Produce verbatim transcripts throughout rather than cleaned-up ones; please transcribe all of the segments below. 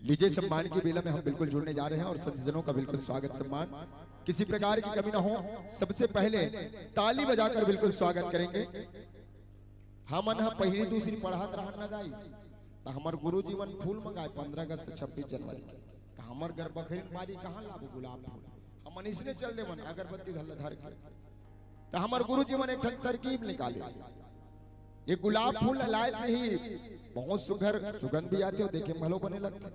लीजिए, सम्मान की बेला में हम बिल्कुल जुड़ने जा रहे हैं और संतजनों का बिल्कुल स्वागत सम्मान, किसी प्रकार की कमी ना हो। सबसे पहले ताली बजाकर बिल्कुल स्वागत करेंगे। हमन ह पहिली दूसरी पढ़त रहन न दाई, त हमर गुरुजी मन फूल मंगाए पंद्रह अगस्त, छब्बीस जनवरी के, त हमर घर बखरी म बारी कहाँ लाबो गुलाब फूल? हमन इसने चल देवन अगरबत्ती धल्ला धर के। त हमर गुरुजी मन एक ठन तरकीब निकालिस। ये गुलाब फूल ल लाए से ही बहुत सुघर सुगंध भी आथे अउ देखे म घलो बने लगथे।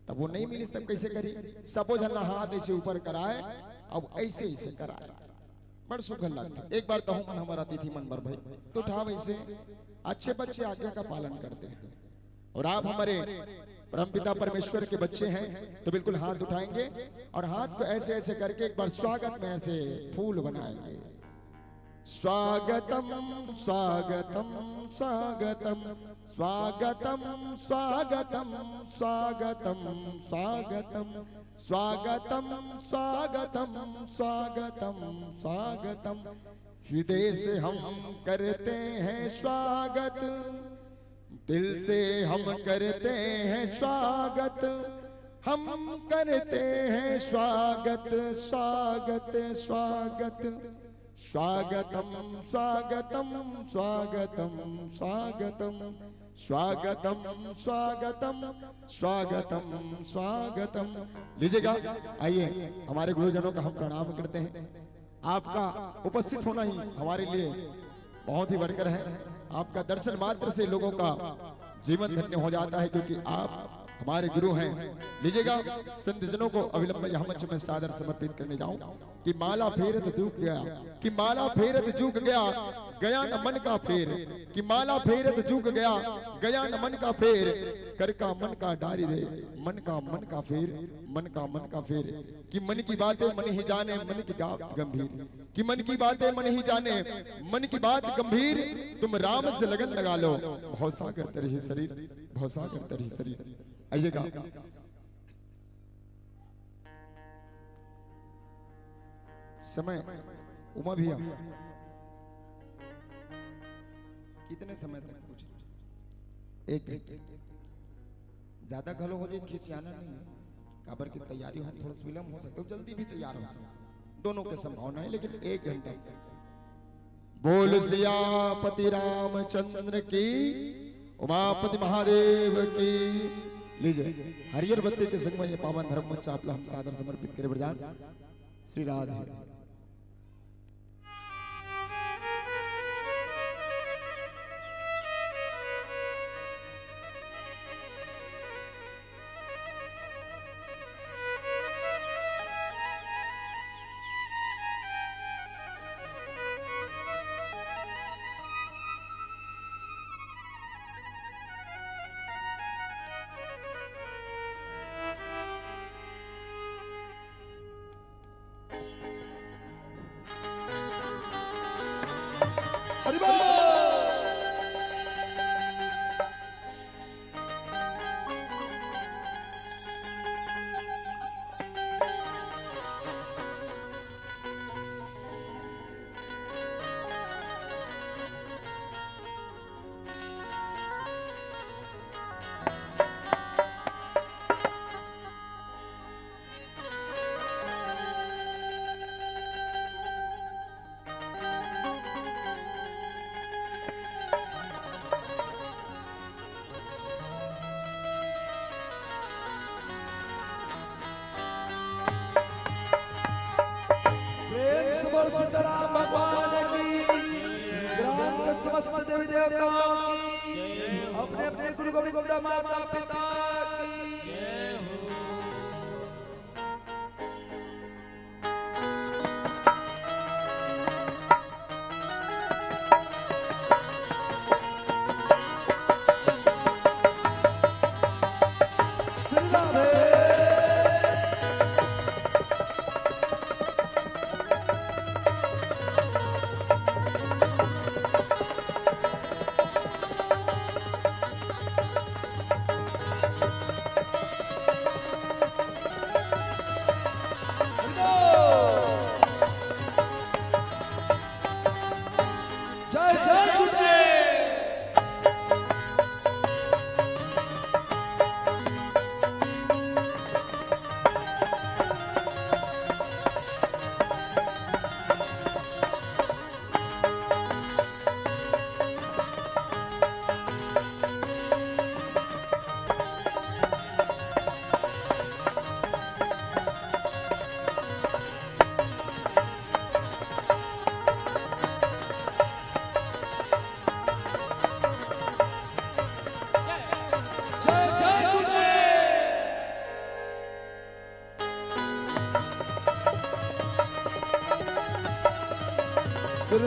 तब वो नहीं मिलिस, तब कैसे करी? सबो झन ला हाथ ऐसे ऊपर कराए, अब ऐसे ऐसे कराए, बड़ सुघर लगथे। एक बार तहु मन हमर अतिथि मन बर भाई, तो उठाव ऐसे। अच्छे बच्चे आज्ञा का पालन करते हैं, और आप हमारे परमपिता परमेश्वर के बच्चे हैं, तो बिल्कुल हाथ उठाएंगे और हाथ को ऐसे ऐसे करके एक बार स्वागत में ऐसे फूल बनाएंगे। स्वागतम, स्वागतम, स्वागतम, स्वागतम, स्वागतम, स्वागतम, स्वागतम, स्वागतम, स्वागतम, स्वागतम, स्वागतम। हृदय से हम करते हैं स्वागत, दिल से हम करते हैं स्वागत, हम करते हैं स्वागत, स्वागत, स्वागत। स्वागतम, स्वागतम, स्वागतम, स्वागतम, स्वागतम, स्वागतम, स्वागतम, स्वागतम। लीजिएगा, आइए, हमारे गुरुजनों का हम प्रणाम करते हैं। आपका उपस्थित होना ही हमारे लिए बहुत ही बढ़कर है। आपका दर्शन मात्र से लोगों का जीवन धन्य हो जाता है, क्योंकि आप हमारे गुरु हैं। लीजिएगा, संतजनों को अविलंब यहाँ मंच में सादर समर्पित करने जाऊं कि माला फेरत जुग गया, कि माला फेरत जुग गया, गया न मन का फेर, कि माला फेरत जुग गया, गया न मन का फेर, कर का मन का डारी दे, मन का मन का फेर, मन का मन का फेर, कि मन की बातें मन ही जाने, मन की बात गंभीर, कि मन की बातें मन ही जाने, मन की बात गंभीर, तुम राम से लगन लगा लो, भवसागर तरही शरीर, भवसागर तरही शरीर। आइएगा। समय, उमा भैया, कितने समय तक पूछ? एक घंटे। ज्यादा घलो हो जाए, खिसियाना नहीं है, काबर की तैयारी हो, थोड़ा सा विलंब हो सकता है, जल्दी भी तैयार हो सकता है, दोनों के संभावना है, लेकिन एक घंटा। बोल सियापति रामचंद्र की, उमापति महादेव की। लीजिए, हरियर बत्ती के संग में ये पावन धर्म मंच आप ला हम सादर समर्पित करे बर जान। श्री राधे। हरि बोल। प्रेम से बोल सीताराम भगवान की, ग्राम के समस्त देवी देवताओं की, अपने अपने गुरु गोविंद माता पिता की। श्री राधे।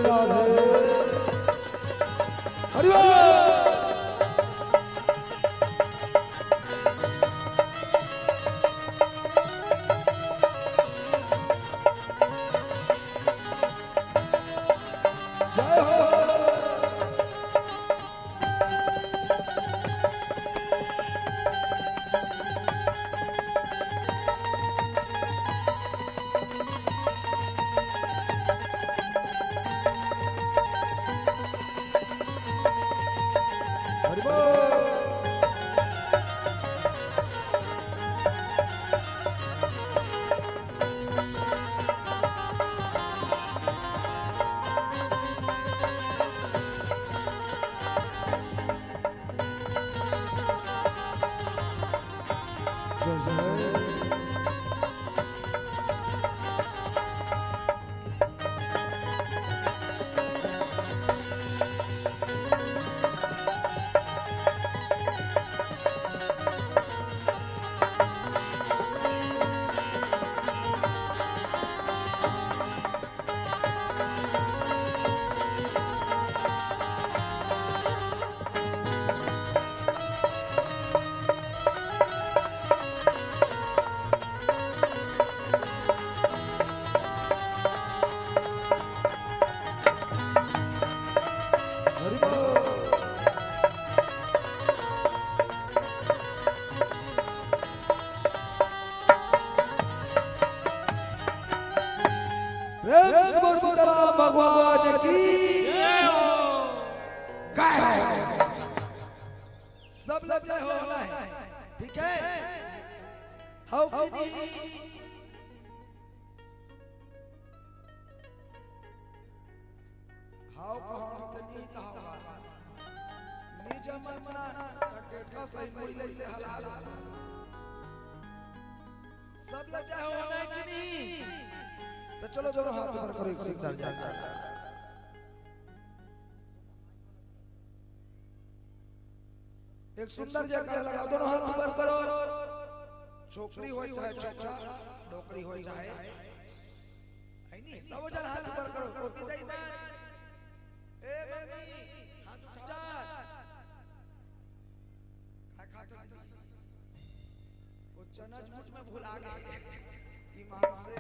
राधे। हरि बोल। जय हो। हरि बोल। जय जय। हरि बोल। प्रेम से बोल सीताराम भगवान की। जय हो। सब लोग जय हो, होना है, ठीक है? हव कि नहीं? हव कहो नहीं तो नहीं कहो। नहीं जमत ना, तो टेटका सही मुड़ी ले से हला ला। सब लोग जय हो, होना है कि नहीं? तो चलो दोनों हाथ ऊपर करो, एक सुंदर जयकारा। एक सुंदर जयकारा लगाओ, दोनों हाथ ऊपर करो। छोकरी हो चाहे छोकरा, डोकरी हो चाहे, है नी, सब जन हाथ ऊपर करो। कोती दई ना। ए मम्मी, हाथ उठा। का खात हो? वो चना झूठ में भुला गए। ईमान से।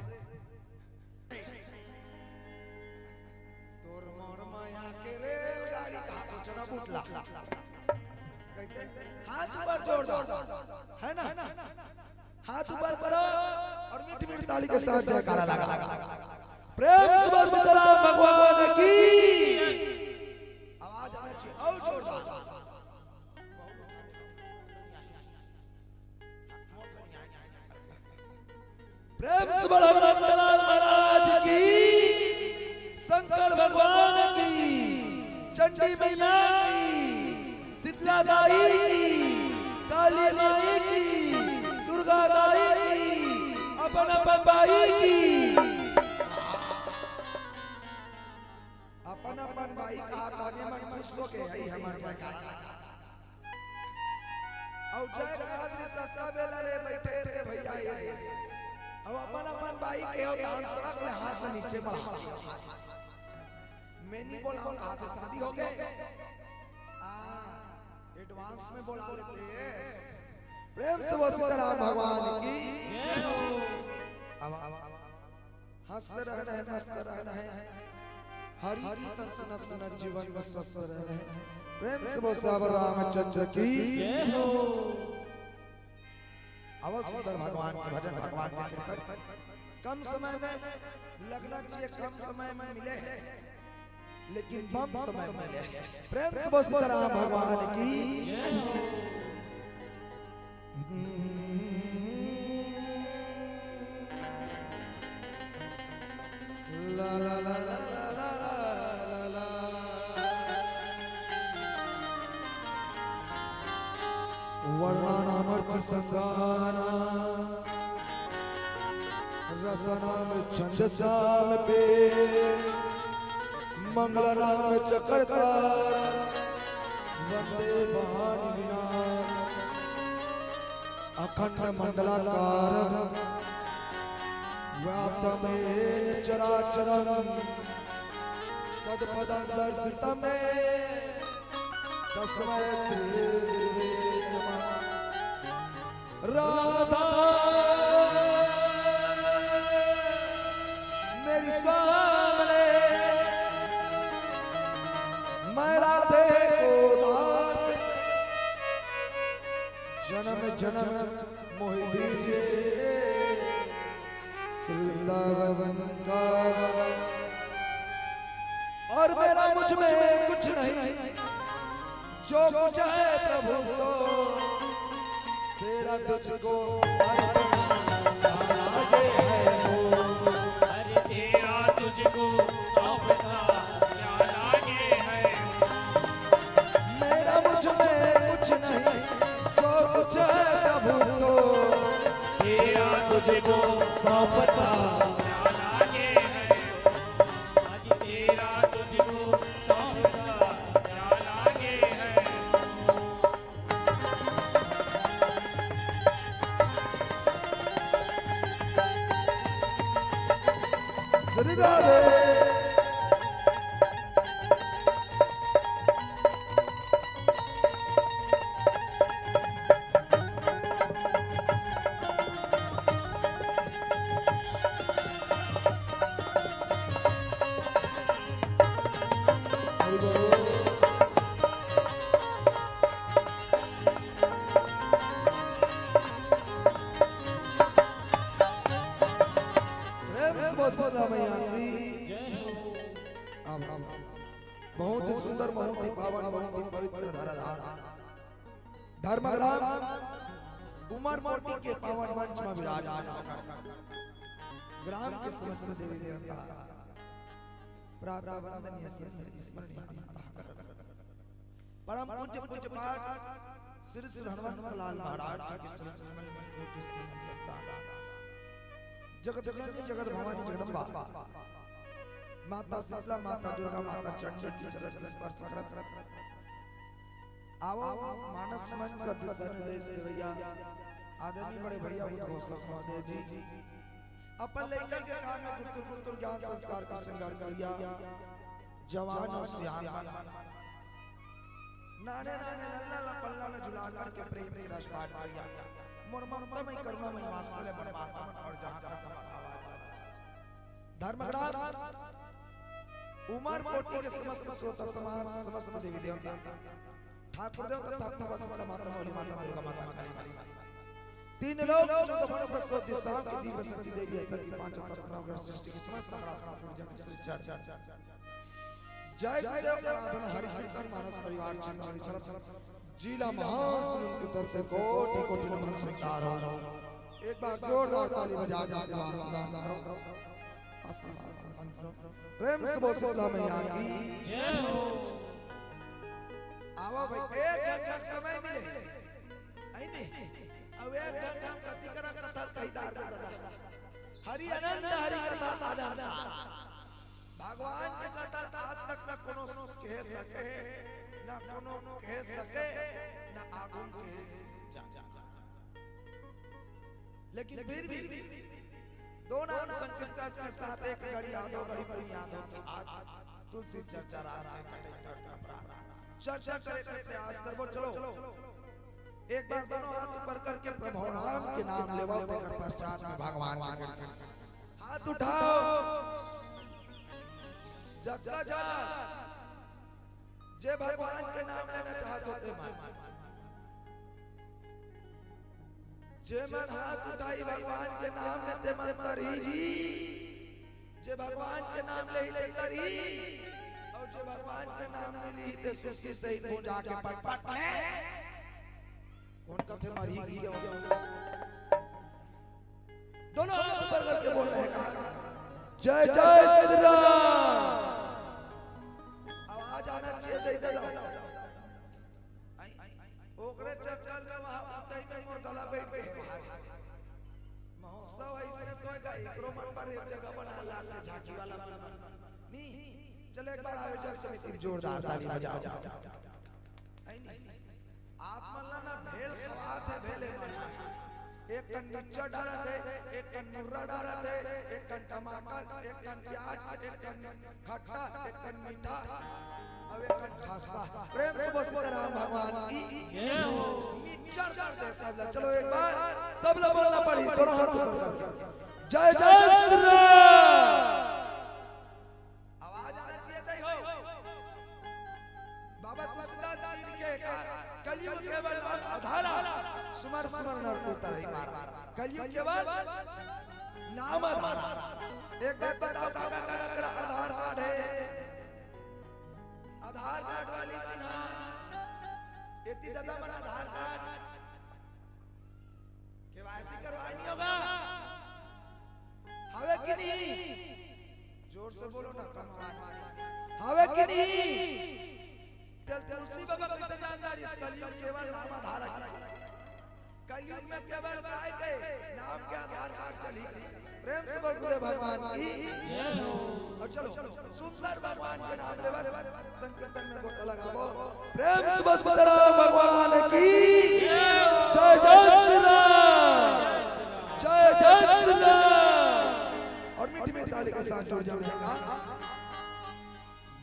तोर मोर माया के रेलगाड़ी का तो चना बुटला। कहते, हाथ ऊपर जोर दो, है ना? हाथ ऊपर करो और मीठी मीठी ताली के साथ जयकारा लगा। प्रेम से बोल सीताराम भगवान की। आवाज आना चाहिए और जोरदार। प्रेम से बोल हनुमंतलाल महाराज की, शंकर भगवान की, चंडी मैया की, शीतला दाई की, काली माई की, दुर्गा दाई की, अपन अपन बाई की। अपन अपन बाई का ताने मन खुश हो के आई हमार जयकारा लगा। अउ जय कहत रे सत्ता बेला रे बैठे रे भैया ये। अउ अपन अपन बाई के हो दान सड़क ले हाथ नीचे बढ़ा। मैं नहीं बोला हूँ, हाथ शादी हो गए। आ, एडवांस में बोला लेते हैं। प्रेम से बोल सीताराम भगवान की। अब, अब, अब, हंसते रहना है, मस्त रहना है। हरि की तन से नस नस जीवन में स्वस्थ रहना है। प्रेम से बोल सियावर रामचंद्र की। जय हो। अवध सुंदर भगवान के भजन, भगवान के कीर्तन कम समय में लगना चाहिए, कम समय में मिले हैं, लेकिन बम समय में मिले हैं। प्रेम से बोल सीताराम भगवान की। जय हो। ला, ला, ला, ला। वर्णानामर्थ संगाना, रसनाम छंदसाम पे, मंगलनाम चक्रतार, वंदे भवानी विनायक। अखंड मंडलाकारं व्याप्तं येन चराचरं पद पदांतरसित मे तस्मै श्री गुरुवे नमः। राधा मेरी स्वामले, मैं राधे को दास, जन्म जन्म मोहि दीजिए वृंदावन का। और मेरा मुझ में कुछ नहीं, जो कुछ है प्रभु तो तेरा तुझको अर्पण लागे है वो। अरे तेरा तुझको सौंपता क्या लागे है वो। मेरा मुझ में कुछ नहीं, जो कुछ है प्रभु तो तेरा तुझको सौंपता क्या लागे है वो। आज तेरा तुझको सौंपता क्या लागे है वो। श्री राधे। प्रेम से बोल शीतला मैया की। अब, अब बहुत ही सुंदर, बहुत ही पावन, बहुत ही पवित्र धराधार धर्मग्राम उमरपोटी के पावन मंच में विराजमान होकर ग्राम के समस्त देवी देवता प्रातः वंदनीय संत स्मरणीय अंतःकरण परम पूज्य पूज्य पाठ श्री श्री हनुमंत लाल महाराज के चरण कमल में कोटि नमन प्रस्थान। जगत जननी जगत भवानी जगदम्बा माता शीतला माता दुर्गा माता चंडी के चरण स्पर्श करत आवो मानस मंच का दिशा निर्देश देवैया आदरणीय बड़े भैया बुद्ध घोषक महोदय जी अपन लइका के कान में गुरतुर गुरतुर ज्ञान संस्कार का श्रृंगार करिया। जवान और सियान मन नाने नाने लल्ला ला पल्ला में झुला करके प्रेम के रस बांट करिया। मोर ममता में करुणा में वात्सल्य बन माता मन और जहां तक हमर आवाज धर्मग्राम उमरपोटी के समस्त श्रोता समाज, समस्त देवी देवता, ठाकुर देवता, ठाकुर बसंत माता, मौली माता, दुर्गा माता, काली माता, तीन लोक चौदह भुवन दसों दिशाओं की दिव्य शक्ति देवी है, सती पांचों तत्व नवग्रह सृष्टि की समस्त आराधना पूजन श्री चरण। जय गुरुदेव आराधना हरि कीर्तन मानस परिवार चिंतामणि झलक जिला महासमुंद की तरफ से कोटि कोटि नमन स्वीकार हो। एक बार जोरदार ताली बजा के आशीर्वाद प्रदान करो। प्रेम से बोल शीतला मैया की। आवा भाई, एक घंटा का समय मिले। आई नहीं? अब एक घंटा में कति करा कथा कही डार दे दादा। हरि अनंत, हरि कथा अनंत। भगवान के कथा आज तक न कोनो कह सके, न कोनो कह सके, न आगू कहे जा। लेकिन फिर भी दो नाम संकीर्तन के साथ एक घड़ी याद हो, घड़ी पुण्य याद हो, तो आज तुलसी चर्चा रात में कटे कर अपराध। चर्चा करे के प्रयास करबो, चलो। एक बार दोनों हाथ ऊपर करके प्रभु राम के नाम लेवो, तेकर पश्चात में भगवान के कृपा। हाथ उठाओ। जगता जात, जे भगवान के नाम लेना चाहत हो ते मन। जे मन हाथ उठाई भगवान के नाम में ते मन तरही जी। जे भगवान के नाम लेही ते तरही। और जे भगवान के नाम नहीं लेही ते सुस्ती सहित मुंह जाके पटपट ले। कौन कथे मरही की हो? दोनों हाथ ऊपर करके बोल रहे हैं, जय जय श्री राम। आवाज आना चाहिए, जय जय राम। आई, ओकरे चक्कर में वहां उतई में मोर गला बैठ गए। महोत्सव ऐसे तो है, एकरो मन पर एक जगह बना ला के झांकी वाला मन पर। नहीं, चलो एक बार आयोजक समिति जोरदार ताली बजाओ। आई नहीं, आप मन ला ना भेल खवात है, भेले मन ला। एक कन मिर्चा डारत हे, एक कन मुर्रा डारत हे, एक कन टमाटर, एक कन प्याज, एक कन खट्टा, एक कन मीठा, अउ एक कन खस्ता। प्रेम से बोल सीताराम भगवान की। जय हो। मिक्सचर कर दे सब ला। चलो एक बार सब ला बोलना पड़ी, दोनों हाथ ऊपर करके। जय जय श्री राम। आवाज आना चाहिए, तई हो। बाबा तुलसीदास जी के का, कलयुग केवल नाम आधारा, सुमर सुमर नर को तराई पारा। कलयुग केवल नाम आधारा। एक बात बताओ काका, काका तेरा आधार कार्ड हे? आधार कार्ड वाली मन हा, एती ददा मन आधार कार्ड केवाईसी करवाए नहीं होगा, हवे कि नहीं? जोर से बोलो ना, कम आवाज। हवे कि नहीं? तेल तुलसी बाबा कैसे जानदार इस कलयुग केवल नाम आधारा की। कलयुग में केवल काय के नाम के आधार कार्ड चली। प्रेम से बोल गुरुदेव भगवान की। और चलो, सुंदर भगवान के नाम लेवत संकीर्तन में गोता लगावो। प्रेम से बोल सीताराम भगवान की। जय जय श्री राम। जय जय श्री राम। और मीठी मीठी ताली के साथ जोर जाएगा।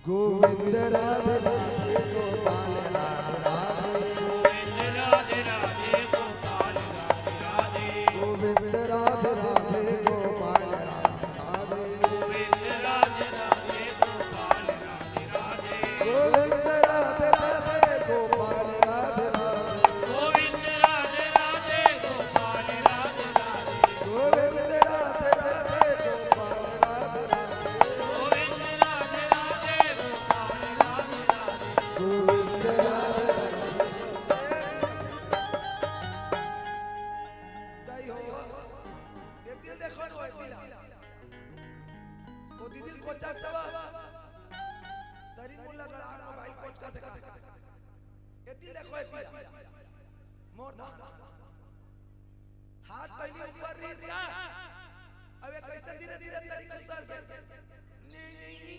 गोविंद राधे राधे गोपाल राधे राधे। गोविंद राधे राधे गोपाल राधे राधे। गोविंद राधे राधे गोपाल राधे राधे। गोविंद राधे राधे गोपाल राधे राधे। गोविंद राधे राधे गोपाल राधे राधे। गोविंद राधे राधे गोपाल राधे राधे। गोविंद राधे राधे गोपाल राधे राधे। गोविंद राधे राधे गोपाल राधे राधे। गोविंद राधे राधे। दाई हो, ये दिल देखो ना, ये दिल। वो दिल कोचा चवा। तरी मुल्ला गड़ा मोबाइल कोच का देखा। एती देखो, एती। मोर धान। हाथ पहली ऊपर रिहिस का। अब ये कैसे धीरे धीरे तरी के सर के। नी,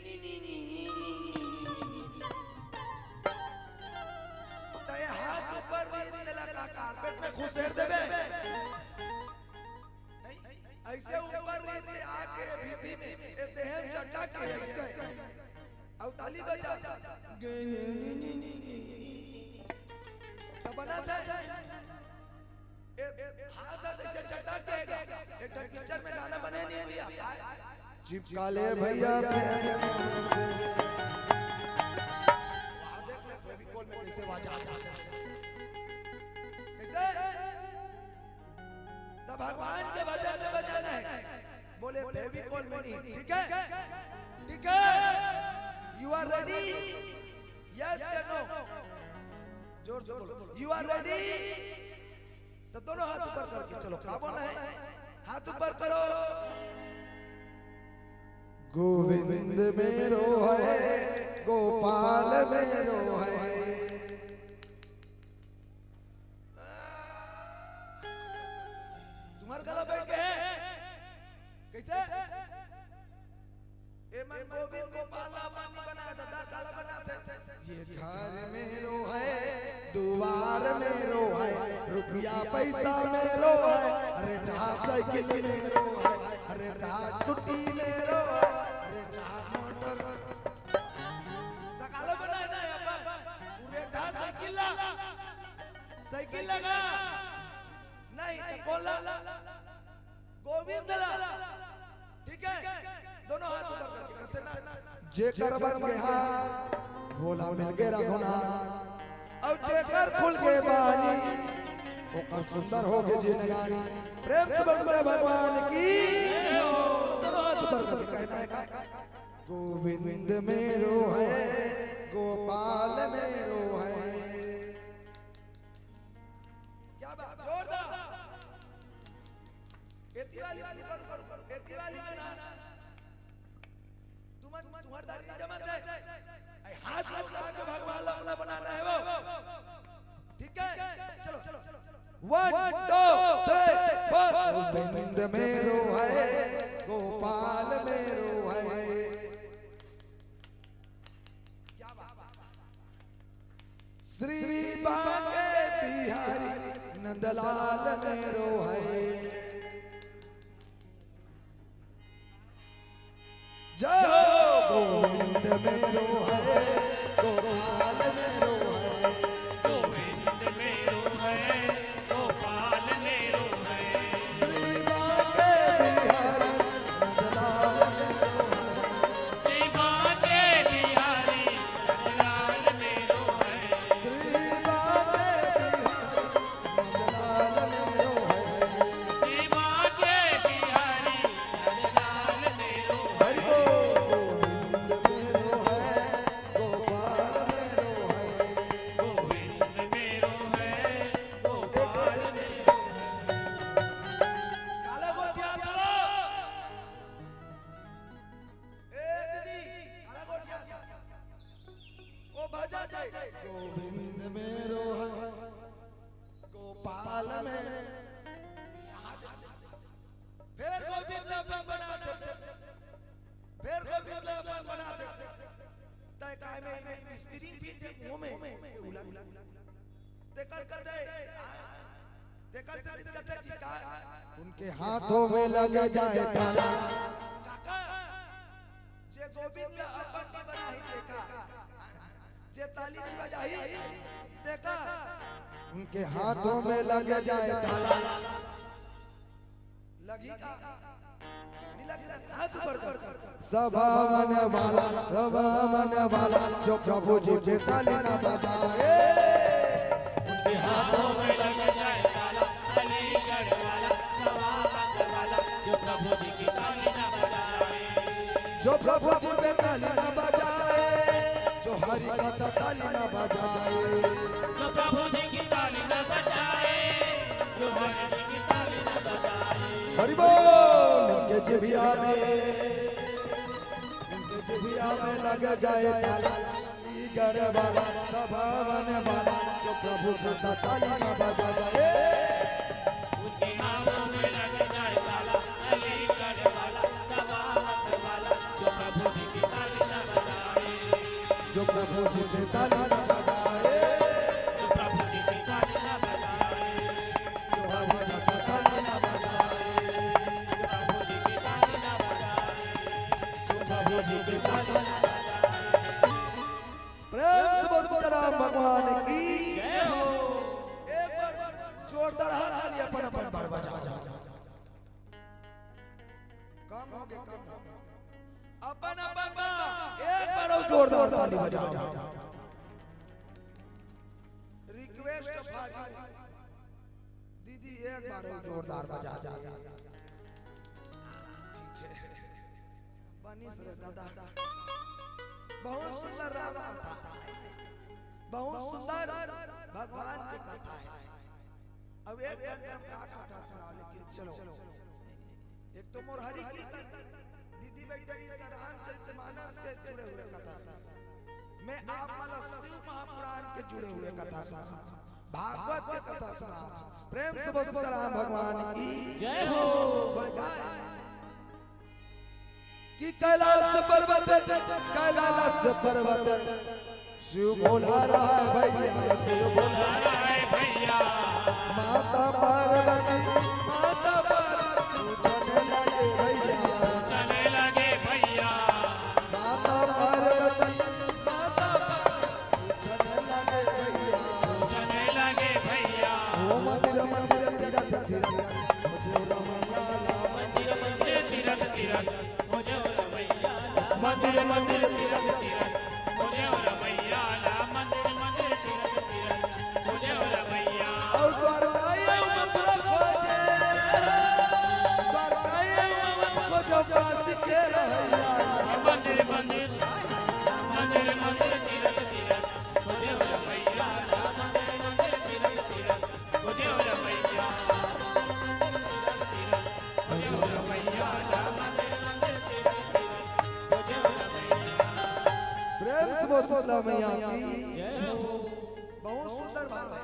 नी, नी। तो ये हाथ ऊपर रिहिस तेला का कारपेट में खुसेर देबे। ऐसे ऊपर रिहिस ते आके भीती में, ए देह चटा के ऐसे। अब ताली बजा। तो बना था। ए, हाथ हाथ ऐसे चटा के। एक ठन पिक्चर में गाना बने नहीं भैया। चिपका ले भैया प्रेम से। वहाँ देख ले फेविकोल में कैसे बाजा आता है। कैसे? तो भगवान के भजन में बजाना है। बोले फेविकोल में नहीं, ठीक है? ठीक है? You are ready? Yes या no? जोर से बोलो। You are ready? तो दोनों हाथ ऊपर करके चलो, का बोलना है? हाथ ऊपर करो। गोविंद मेरो है, गोपाल मेरो है। तुम्हार गला बैठ गए हैं? कैसे? ए मन गोविंद गोपाल ला अपन नहीं बनाया, दादा काला बनाते। ये घर मेरो है, दुआर मेरो है, रुपया पैसा मेरो है, अरे जहाँ साइकिल मेरो है, अरे जहाँ स्कूटी मेरो है, अरे जहाँ मोटर। त काला बनाना है अपन? पूरे ढा साइकिल ला, साइकिल लगा। नहीं तो बोला गोविंद ला। ठीक है, दोनों हाथ ऊपर करके कहते ना, जेकर बन गे हार, भोला मिल गे रघुनाथ, और जेकर खुल गे बानी, ओकर सुंदर हो गे जिंदगानी। प्रेम से बोल दे भगवान की। दोनों हाथ ऊपर करके कहना है का? गोविंद मेरो है, गोपाल मेरो है। क्या बात, जोरदार। एती वाली, वाली करू, करू, करू। एती वाली में ना। तुम, तुम्हारे दारी नहीं जमत है। ऐ हाथ उठा के भगवान ला अपना बनाना है वो। ठीक है? चलो, चलो। One, two, three, four। Govind मेरो है, गोपाल मेरो है। क्या बात? श्री बांके बिहारी नंदलाल मेरो है। जय हो। गोविंद मेरो है, गोपाल मेरो है। गोविंद मेरो है, गोपाल मेरो है। श्री बांके बिहारी नंदलाल मेरो है। श्री बांके बिहारी नंदलाल मेरो है। श्री बांके बिहारी नंदलाल मेरो है। श्री बांके बिहारी नंदलाल मेरो है। हरि बोल। गोविंद मेरो है, गोपाल मेरो है। गोविंद मेरो है, गोपाल मेरो है। काला गोटिया चलो। ए दीदी, काला गोटिया। ओ भजन दे। गोविंद मेरो है, गोपाल में। फेर गोविंद ला अपन बना दे, फेर गोविंद ला अपन बना दे। तय काय में, में स्प्रिंग फीड मुंह में उला, उला। तेकर करते, तेकर से दिक्कत है जी का? उनके हाथों में लग जाए ताला। काका, जे गोविंद ला अपन नहीं बनाही तेका, जे ताली नहीं बजाही तेका। उनके हाथों में लग जाए ताला। लगी का? नहीं लगी ना? हाथ ऊपर कर। सब आने वाला, सब आने वाला, जो प्रभु जी के ताली ना बजाए। उनके हाथों में लग जाए ताला, अलीगढ़ वाला, सब आने वाला, जो प्रभु जी की ताली ना बजाए। जो प्रभु जी के ताली ना बजाए, जो हरि कथा ताली ना बजाए। जो प्रभु जी की ताली ना बजाए, जो हरि जी की ताली ना बजाए। हरि बोल। उनके जिभिया में, उनके जिभिया में लग जाए ताला। अलीगढ़ वाला, सब आने वाला, जो प्रभु का ताली ना बजाए। उनके हाथों में लग जाए ताला, अलीगढ़ वाला, सब आने वाला, जो प्रभु जी की ताली ना बजाए। जो प्रभु जी की ताली ना बजाए। जो प्रभु जी की ताली ना बजाए। जो हरि का ताली ना बजाए। जो प्रभु जी की ताली ना बजाए। जो प्रभु जी की ताली ना बजाए। प्रेम से बोल सीताराम भगवान की। जय हो। एक बार जोरदार हाथ ताली अपन अपन बार बजाओ। कम हो गए, कम हो गए। अपन अपन बा, एक बार और जोरदार ताली बजाओ। Request for you. दीदी एक बार और जोरदार बजा दे। ठीक है। बनिस रे दादा। बहुत सुंदर राम कथा है। बहुत सुंदर भगवान की कथा है। अब एक घंटा में का कथा सुनाओ, लेकिन चलो। एक तो मोर हरि की दीदी बैठे रही, तो रामचरित मानस के जुड़े हुए कथा सुना। मैं आप वाला शिव महापुराण के जुड़े हुए कथा सुना, भागवत के कथा सुना। प्रेम से बोल सीताराम भगवान की। जय हो। बोले गाय कि कैलाश पर्वत, कैलाश पर्वत, शिव बोला रहा है भैया, शिव बोला रहा है भैया। माता पार्वती, माता पार्वती पूछने लगे भैया। पूछने लगे भैया। माता पार्वती, माता पार्वती पूछने लगे भैया। पूछने लगे भैया। ओ मंदिर मंदिर तीरथ तीरथ, मुझे रमैया ला। मंदिर मंदिर तीरथ तीरथ, मुझे रमैया ला। मंदिर मंदिर तीरथ तीरथ, मुझे रमैया ला। मंदिर मंदिर तीरथ तीरथ, मुझे रमैया। और द्वारकाई मथुरा खोजे, द्वारकाई मथुरा खोजो काशी के रहैया। मंदिर मंदिर, मंदिर मंदिर तीरथ तीरथ, मुझे रमैया ला। मंदिर मंदिर तीरथ तीरथ, प्रेम से बोल शीतला मैया की। बहुत सुंदर भाव है।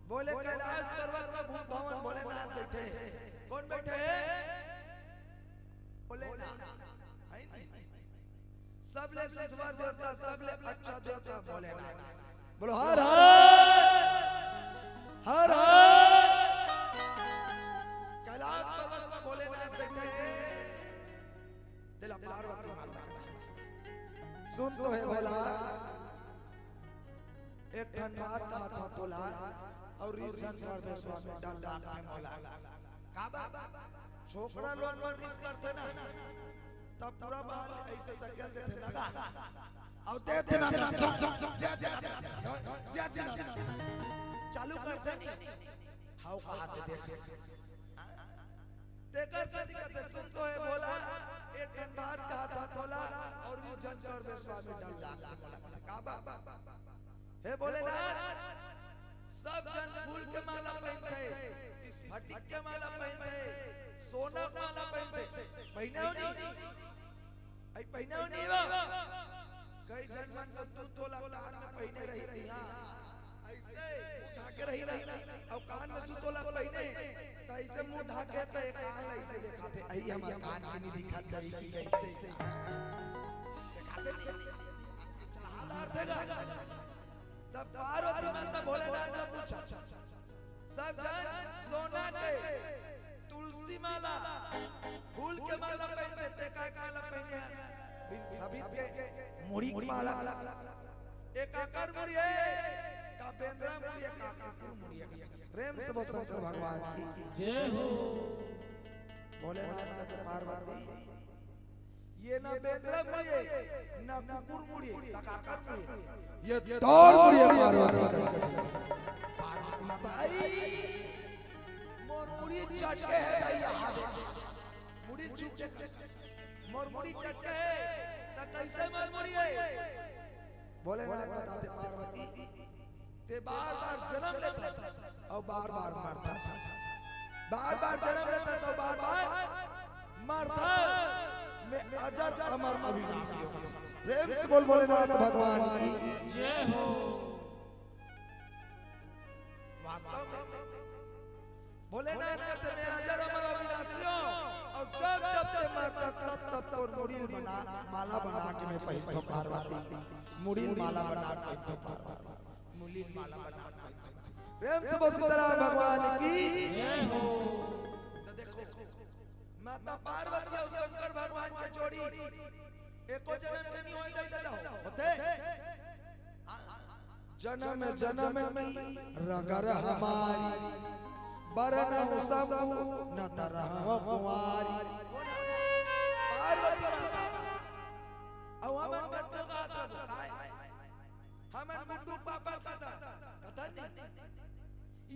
बोले कैलाश पर्वत में भूत भवन भोलेनाथ बैठे हैं। कौन बैठे हैं? भोलेनाथ। है नहीं? सबले सिद्धवा देवता, सबले अच्छा देवता भोलेनाथ। बोलो हर हर। अउ रिस झन करबे स्वामी, डर लागथे मोला। काबर? छोकरा लोग मन रिस करथे ना, तब पूरा महल अइसे सकेल देथे, "नगा, अउ दे देना, दे देना, दे देना।" चालू करथे नी, "हव कहाथे, देख।" तेकर सेती कथे, "सुन तो हे भोला, एक ठन बात कहाथंव तोला, अउ रिस झन करबे स्वामी, डर लागथे मोला।" काबर? हे भोलेनाथ, सब झन फूल के माला पहिनथे, स्फटिक के माला पहिनथे, सोना के माला पहिनथे, पहिने हो नी? अई पहिने हो नी बा? कई झन मन तो दू तोला कान में पहिने रही, रही, हाँ, अइसे मुंह ढाके रही, रही, अउ कान में दू तोला पहिने, त अइसे मुंह ढाके त एक कान ला अइसे देखाथे, "अई हमर कान के नी दिखत हे कि कइसे?" देखाथे नी? चढ़ा डारथे गा। तब पार्वती माता भोलेनाथ ला पूछा, "सब झन सोना के तुलसी माला, फूल के माला पहिनथे, तें काय माला पहिने हस?" बिन-, अभी के मुड़ी के माला। "ए काकर मुड़ी हे, का बेंदरा मुड़ी हे, का कुकुर मुड़ी हे?" प्रेम से बोल शंकर भगवान की। जय हो। भोलेनाथ कथे, "पार्वती, ये ना बेंदरा मुड़ी हे, ना कुकुर मुड़ी हे, त काकर मुड़ी हे? ये तोर मुड़ी हे पार्वती।" पार्वती माता, "अई, मोर मुड़ी चटके हे दाई, यहाँ दे।" मुड़ी चुप के, "मोर मुड़ी चटके हे, त कइसे मोर मुड़ी हे?" भोलेनाथ बताथे, "पार्वती, तें बार-बार जनम लेथस अउ बार-बार मरथस। बार-बार जनम लेथस अउ बार-बार मरथस। मैं अजर अमर अविनाशी हंव।" प्रेम से बोल भोलेनाथ भगवान की। जय हो। वास्तव में भोलेनाथ कथे, "मैं अजर अमर अविनाशी हंव, अउ जब जब तें मरथस, तब तब तोर मुड़ी ल बना, माला बना के मैं पहिनथंव पार्वती, मुड़ी ल माला बना के पहिनथंव पार्वती, मुड़ी ल माला बना के पहिनथंव।" प्रेम से बोल सीताराम भगवान की। जय हो। त देखो, माता पार्वती अउ शंकर भगवान के जोड़ी एको जनम के नी होय, दाई ददा हो, होथे? जनम जनम की रगर हमारी, बरनहु शंभु न तरहु कुंवारी। पार्वती माता, अउ हमन कतको गात रहबो, काय? हमन गुड्डू पापा कथा, कथा नहीं।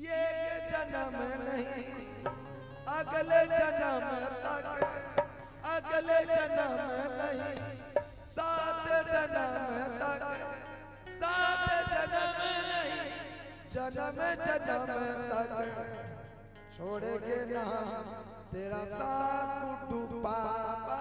ये जनम नहीं, अगले जनम तक, अगले जनम नहीं, सात जनम तक, सात जनम नहीं, जनम जनम तक छोड़ेंगे ना तेरा साथ गुड्डू पापा।